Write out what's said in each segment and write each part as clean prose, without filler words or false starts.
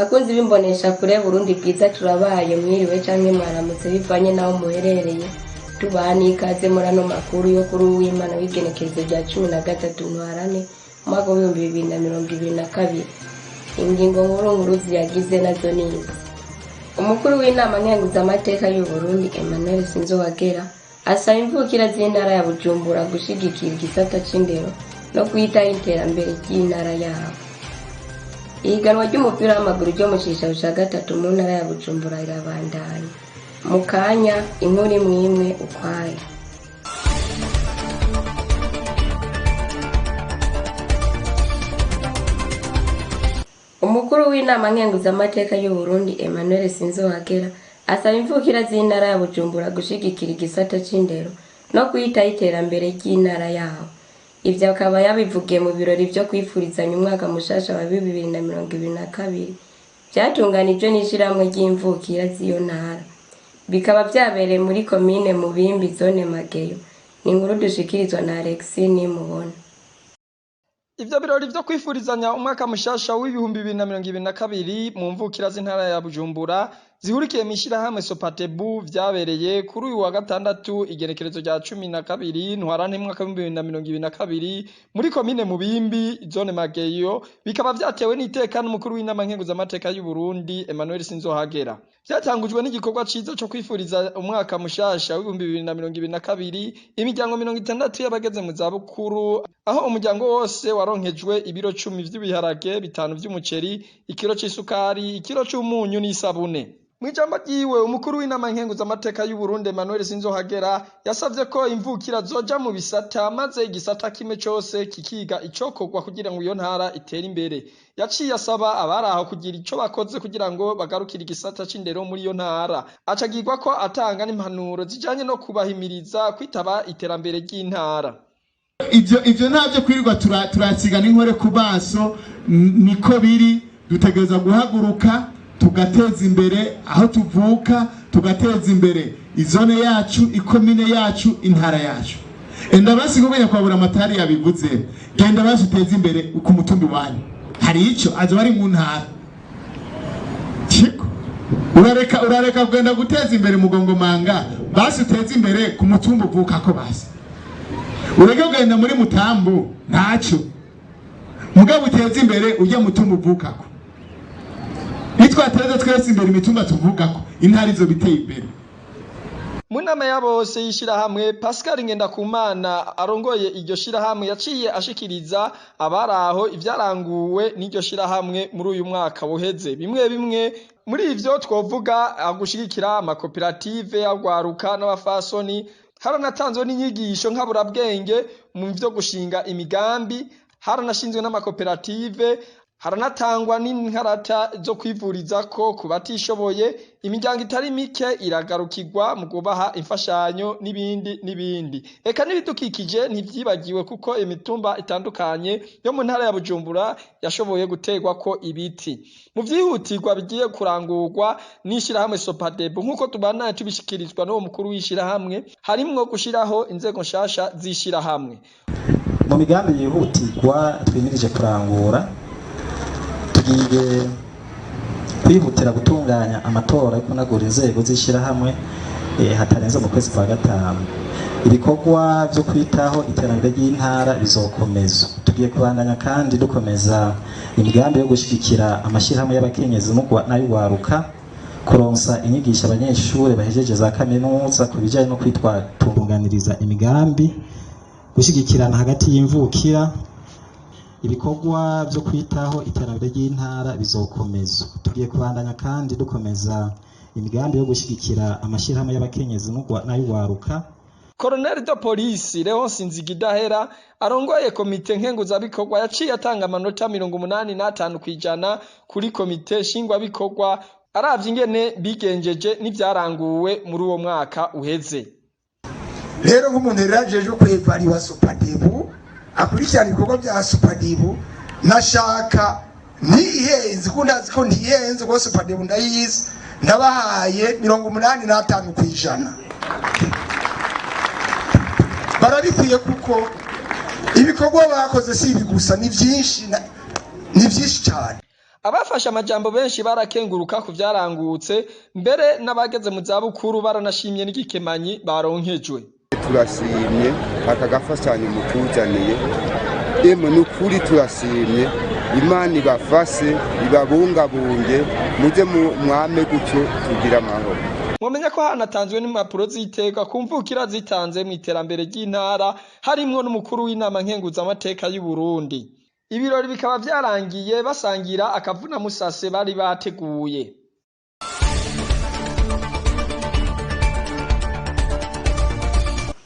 Bakunzi b'imboneshakure Burundi bwiza, turabaye mwiriwe canke mwaramutse bivanye n'aho muherereye. Tubaha n'ikaze muri ano makuru yo kuri Uwimana w'igenekerezo rya 13 Ntwarante umwaka w'2022. Ingingo nkuru nkuru ziyagize nazo ni izi: Umukuru w'inama nkenguzamateka y'u Burundi Emmanuel Sinzowagera asaba imvukira z'intara ya Bujumbura gushigikira igisata c'indero no kwitaho iterambere ry'intara yabo. Ihiganwa ry'umupira w'amaguru ryo mu cicaro ca gatatu mu ntara ya Bujumbura rirabandanya. Mu kanya, inkuru imwe imwe ukwayo. Umukuru w'inama nkenguzamateka y'u Burundi Emmanuel Sinzowagera asaba imvukira z'intara ya Bujumbura gushigikira igisata c'indero no kwitaho iterambere ry'intara yabo. Ivyo akaba yabivugiye mu birori vyo kwifurizanya umwaka mushasha wa 2022 vyatunganijwe n'ishirahamwe ry'imvukira z'iyo ntara. Bikaba vyabereye muri komine Mubimbi, zone Mageyo. Ni inkuru dushikirizwa na Alexis Nimubona. Ivyo birori vyo kwifurizanya umwaka mushasha w'2022 mu mvukira z'intara ya Bujumbura zihurikiye mw'ishirahamwe Sopatebu vyabereye kuri uyu wa gatandatu, igenekerezo rya 12 Ntwarante mwaka w'2022, muri komine Mubimbi, zone Mageyo, bikaba vyatewe n'iteka n'umukuru w'inama nkenguzamateka y'u Burundi Emmanuel Sinzohagera. Vyatangujwe n'igikorwa ciza co kwifuriza umwaka mushasha w'2022 imiryango 60 y'abageze mu zabukuru, aho umuryango wose waronkejwe ibiro 10 vy'ibiharage, 5 vy'umuceri, ikiro c'isukari, ikiro c'umunyu n'isabune. Mw'ijambo ryiwe, umukuru w'inama nkenguzamateka y'u Burundi Emmanuel Sinzohagera yasavye ko imvukira zoja mu bisata, maze igisata kimwe cose kikiga icokorwa kugira ngo iyo ntara itere imbere. Yaciye asaba abari aho kugira ico bakoze kugira ngo bagarukire igisata c'indero muri iyo ntara. Acagirwa ko atanga n'impanuro zijanye no kubahimiriza kwitaba iterambere ry'intara. Ivyo ntabyo kwirirwa turasigana inkore ku maso, niko biri. Dutegereza guhaguruka tugateza imbere aho tuvuka, tugateza imbere izone yacu, ikomine yacu, intara yacu. Enda basi kumenya kwa Buramatari yabivuze, genda basi uteze imbere ku mutumbi wanyu, hari ico azoba ari mu ntara. Chiko urareka kugenda guteza imbere mugongomanga, basi uteze imbere ku mutumbi uvukako, basi ureke kugenda muri mutambu ntaco, mugabo uteze imbere ujya mutumba uvukako. Nitwateza twese imbere imitumba tuvukako, intara izo biteye imbere. Mu nama ya bose y'ishirahamwe, Pascal Ngendakumana arongoye iryo shirahamwe yaciye ashikiriza abari aho ivyaranguwe n'iryo shirahamwe muri uyu mwaka wuheze. Bimwe bimwe muri ivyo twovuga gushigikira amakoperative y'urwaruka n'abafasoni, haranatanzwe n'inyigisho nkaburabwenge mu vyo gushinga imigambi, haranashinzwe n'amakoperative, haranatangwa n'inkarata zo kwivurizako ku batishoboye, imiryango itari mike iragarukirwa mu kubaha imfashanyo n'ibindi n'ibindi. Eka n'ibidukikije ntivyibagiwe, kuko imitumba itandukanye yo mu ntara ya Bujumbura yashoboye guterwako ibiti. Mu vyihutirwa bigiye kurangurwa n'ishirahamwe Sopadebu, nk'uko tubandanya tubishikirizwa n'uwo mukuru w'ishirahamwe, harimwo gushiraho inzego nshasha z'ishirahamwe. Mu migambi yihutirwa twimirije kurangura, tugiye kwihutira gutunganya amatora yo kunagura inzego z'ishyirahamwe hatarenze mu kwezi kwa gatanu. Ibikorwa byo kwitaho iterambere ry'intara bizokomezwa. Tugiye kubandanya kandi dukomeza imigambi yo gushyigikira amashyirahamwe y'abakenyezi n'ay'urwaruka, kuronsa inyigisho abanyeshuri bahejeje za kaminuza ku bijyanye no kwitwatunganiriza imigambi, gushyigikirana hagati y'imvukira. Ibikorwa byo kwitaho iterambere ry'intara bizokomezwa. Tugiye kubandanya kandi dukomeza imigambi yo gushyigikira amashyirahamwe y'abakenyezi n'ay'urwaruka. Colonel de Police Leonce Nzigidahera arongoye komite nkenguzabikorwa yaciye atanga amanota 85% kuri komite nshingwabikorwa, aravye ingene bigenjeje n'ivyaranguwe muri uwo mwaka uheze. Rero nk'umuntu rero ajejwe kwevariwa Sopadebu, akurikirana ibikorwa bya Sopadebu, nashaka ntihenze ko ndazi ko ntihenze kuko Sopadebu ndayizi, ndabahaye 85%. Barabikwiye kuko ibikorwa bakoze si ibi gusa, ni byinshi, ni byinshi cyane. Abafashe amajambo benshi barakenguruka ku vyarangutse, mbere n'abageze mu zabukuru baranashimye n'igikemanyi baronkejwe. Turashimye aka gafashanyo mutuzaniye, emwe nukuri turashimye. Imana ibafashe, ibabungabunge, muze mwame gutyo tugira amahoro. Mwomenya ko hanatanzwe n'impapuro z'iteka ku mvukira zitanze mu iterambere ry'intara, harimwo n'umukuru w'inama nkenguzamateka y'u Burundi. Ibirori bikaba vyarangiye basangira akavuna musase bari bateguye.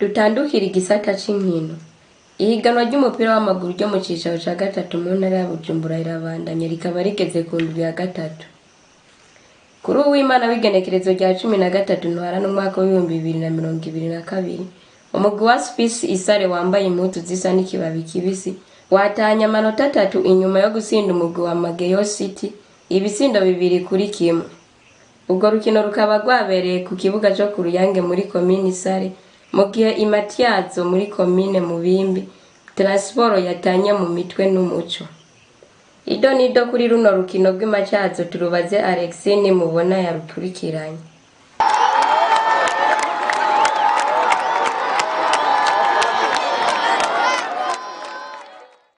Dutandukira igisata c'inkino. Ihiganwa ry'umupira w'amaguru ryo mu cicaro ca gatatu mu ntara ya Bujumbura rirabandanya, rikaba rigeze ku ndwi ya gatatu. Kuri Uwimana w'igenekerezo rya 13 Ntwarante umwaka w'2022, umugwi wa Spisi Isare wambaye impuzu zisa n'ikibabi kibisi watahanye amanota 3 inyuma yo gutsinda umugwi wa Mageyo City ibitsindo 2-1. Urwo rukino rukaba rwabereye ku kibuga co ku Ruyange muri komine Isare, mu gihe Imatyazo muri komine Mubimbi Transport yatanye mu mitwe n'Umuco. Ido nido kuri runo rukino rw'Imatyazo turubaze Alexine Mubona yarukurikiranye.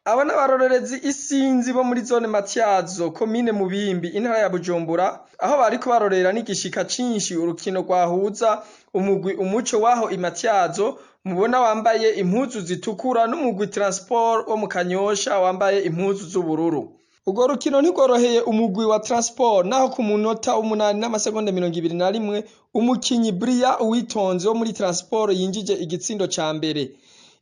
Aba n'abarorerezi isinzi bo muri zone Matyazo, komine Mubimbi, intara ya Bujumbura, aho bariko barorera n'igishika cinshi urukino rwahuza umugwi Umuco waho Imatyazo mubona wambaye impuzu zitukura n'umugwi Transport wo mu Kanyosha wambaye impuzu z'ubururu. Urwo rukino ntigworoheye umugwi wa Transport, naho ku munota 8:21 umukinyi Bria Uwitonze wo muri Transport yinjije igitsindo ca mbere.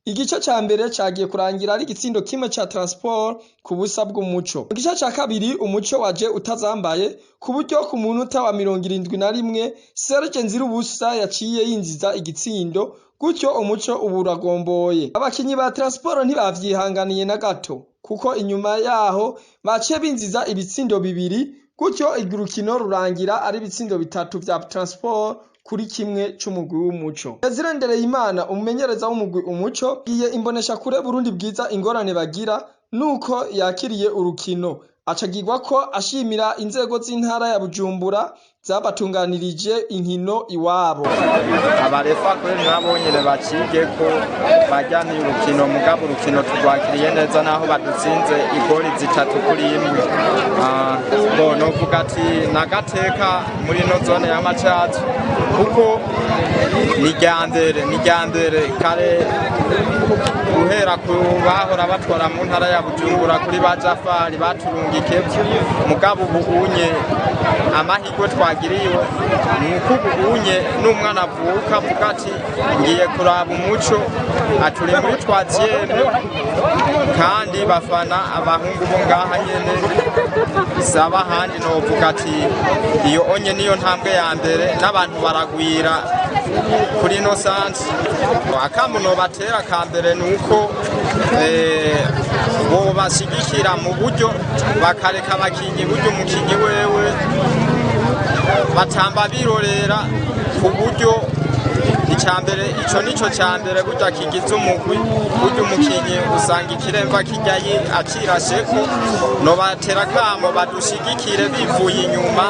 Igice ca mbere cagiye kurangira ari igitsindo kimwe ca Transport ku busa bw'Umuco. Mu gice ca kabiri Umuco waje utazambaye, ku buryo ku munota wa 71 Serge Nzirubusa yaciye yinjiza igitsindo, gutyo Umuco ubu uragomboye. Abakinyi ba Transport ntibavyihanganiye na gato, kuko inyuma yaho baciye binjiza ibitsindo 2, gutyo urukino rurangira ari ibitsindo 3 vya Transport kuri kimwe c'umugwi w'Umuco. Desire Ndereyimana, umumenyereza w'umugwi Umuco, giye imbonesha kure Burundi Bwiza ingorane bagira nuko yakiriye urukino, acagirwa ko ashimira inzego z'intara ya Bujumbura zabatunganirije inkino iwabo. Abarefa kuri nabo nyene bacige ko bajyaniye urukino, mugabo urukino turwakiriye neza naho badutsinze igoli 3-1. Bo novuga ati nagateka muri no zone ya Matyazo, kuko ni ryambere kare guhera ku bahora batwara mu ntara ya Bujumbura kuri ba Jafari baturungike, mugabo ubunye amahirwe twagiriwe nuko ubunye n'umwana avuka avuga ati ngiye kuraba Umuco, aturi muri twatieme, kandi bafana abahungu bo ngaha nyene saba handi. Novuga ati iyo onye niyo ntambwe ya mbere, n'abantu baragwira kuri no sansi. Akamuno batera ka mbere nuko bo bashigikira mu buryo, bakareka abakinyi buryo umukinyi wewe batamba birorera ku buryo icambere, ico nico cambere burya kigize umugwi. Burya umukinyi usanga ikiremva kijya acirasheko, no batera kamo badushigikire bivuye inyuma.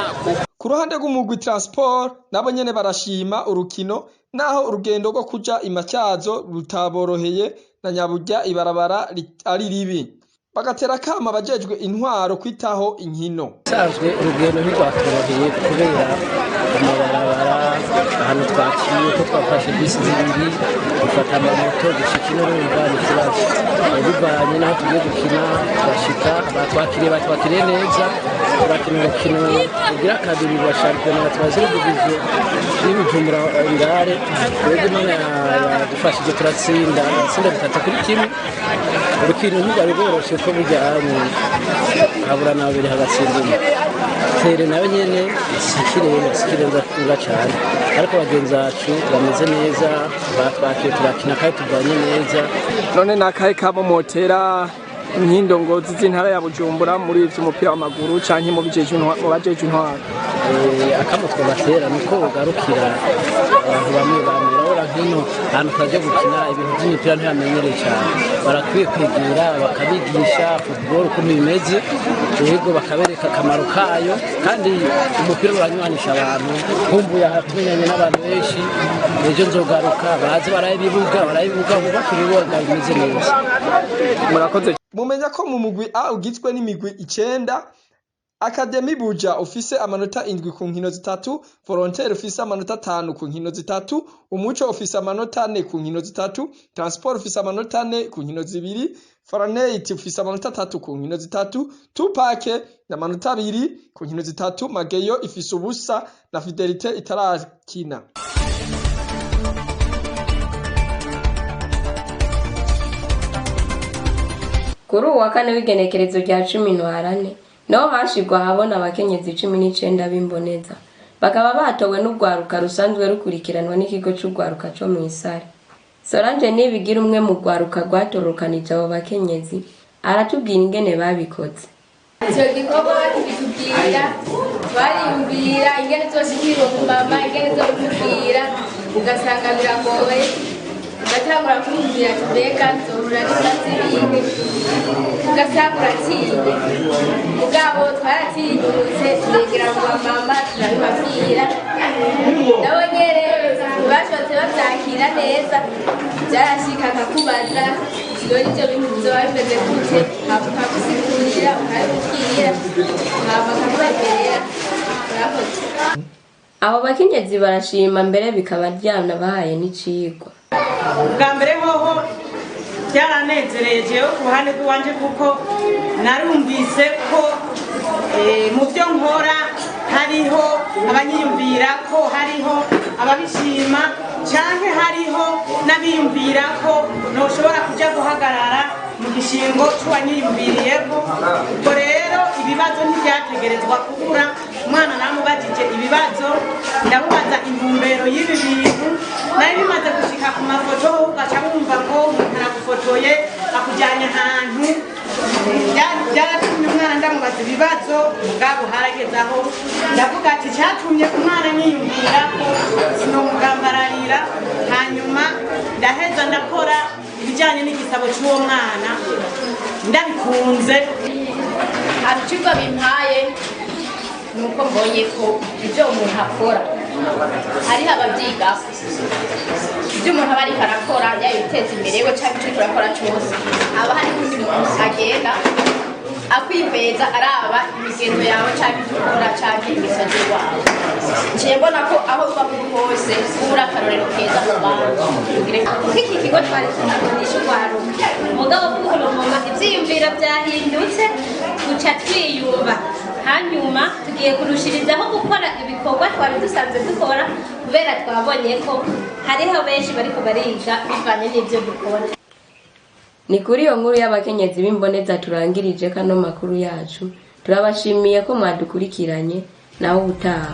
Ku ruhande rw'umugwi Transport nabo nyene barashima urukino, naho urugendo rwo kuja Imatyazo rutaboroheye na nyaburya ibarabara ari ribi, bagatera kama abajejwe intwaro kwitaho inkino. Sanzwe urugendo ntirwatoroheye kubera amabarabara, ahantu twaciye ko twafashe bisi zibiri, dufata amamoto gushika ino, urumva ni ikibazo. Bivanye n'aho tugiye gukina, turashika batwakiriye neza, turakina urukino rugira kabiri rwa shampiyona troisième division y'Ibujumbura Ngare. Twebwe Imana yadufashije turatsinda ibitsinda 3-1. Urukino ntirwari rworoshe ko burya habura na babiri hagatsinda umwe. Tere nayo nyene sikirenga cane, ariko bagenzi bacu bameze neza, batwakiye turakina kandi tuvanye neza. None nakahe kamo motera nk'indongozi z'intara ya Bujumbura muri ivy'umupira w'amaguru canke mu bajejwe intwaro? Akamo twobatera nuko bogarukira abantu bamwe bamwe. Kubera nk'ino ahantu twaje gukina, ibintu by'imipira ntibamenyereye cyane. Barakwiye kwegera bakabigisha football ukuntu bimeze, yego, bakabereka akamaro kayo. Kandi umupira uranywanisha abantu. Nkumbuye aha tumenyanye n'abantu benshi. Ejo nzogaruka, baze barabe ibibuga, bubake ibibuga bimeze neza. Murakoze. Mumenya ko mu mugwi A ugizwe n'imigwi 9, Academy Buja ufise amanota 7 ku nkino 3, Volontaire ufise amanota 5 ku nkino 3, Umuco ufise amanota 4 ku nkino 3, Transport ufise amanota 4 ku nkino 2, Fahrenheit ufise amanota 3 ku nkino 3, Tupac amanota 2 ku nkino 3, Mageyo ifise ubusa na Fidelite itarakina. Kuri uwa kane w'igenekerezo rya 10 Ntwarante niho hashirwa ahabona abakenyezi 19 b'imboneza, bakaba batowe n'urwaruka rusanzwe rukurikiranwa n'ikigo c'urwaruka co mw'Isare. Solange Nibigira, umwe mu rwaruka rwatorokanije abo bakenyezi, aratubwira ingene babikoze. Icyo gikorwa bakitubwira, twariyumvira ingene tuzoshikira uwo mama, ingene tuzomubwira, ugasanga biragoye. Ugatangura kwiyumvira ati: "Mbega nzohura n'ibibazo ibihe?" Ugasanga uratinye. Mugabo twaratinyutse, turegera mu bamama, turabibabwira. Nabo nyene ntibashobotse bavyakira neza. Byarashika akakubaza: "None ivyo bintu bizoba bimeze gute?" Hama ukagusigurira, ukabimubwira, hama akakwemerera. Murakoze. Abo bakenyezi barashima, mbere bikaba ryanabahaye n'icigwa. Bwa mbere hoho byaranezereye jewe ku ruhande rw'iwanje, kuko narumvise ko mu byo nkora hariho abanyiyumvira, ko hariho ababishima, canke hariho n'abiyumvira ko noshobora kuja guhagarara mu gishingo c'uwanyiyumviriyeko. Ubwo rero ibibazo ntibyategerezwa kubura. Umwana namubajije ibibazo, ndamubaza intumbero y'ibi bintu. Nari bimaze gushika ku mafoto, ugaca wumva ngo umuntu aragufotoye, akujyanye ahantu. Byaratumye umwana ndamubaza ibibazo. Mugabo harageze aho ndavuga ati: "Cyatumye umwana niyumvira ko sinomugambararira." Hanyuma ndaheza ndakora ibijyanye n'igisabo cy'uwo mwana ndabikunze. Icigwa bimpaye ni uko mbonye ko ibyo umuntu akora hariho ababyigako. Ibyo umuntu aba ariko arakora, yaba ibiteza imbere we cyangwa icyo uriko urakora cyose, haba hari undi muntu agenda akwihweza, araba imigenzo yawe cyangwa ibyo ukora cyangwa imisozi wawe. Nciye mbona ko aho uba uri hose uba uri akarorero keza mu bantu. Nk'iki kigo twari tunakoresha urwaruka, mugabo bw'uburumoma ibyiyumviro byahindutse, duca twiyumva. Hanyuma tugiye kurushirizaho gukora ibikorwa twari dusanzwe dukora, kubera twabonye ko hariho benshi bariko bariga bivanye n'ibyo dukora. Ni kuri iyo nkuru y'abakenyezi b'imboneza turangirije kano makuru yacu. Turabashimiye ko mwadukurikiranye. Naho ubutaha.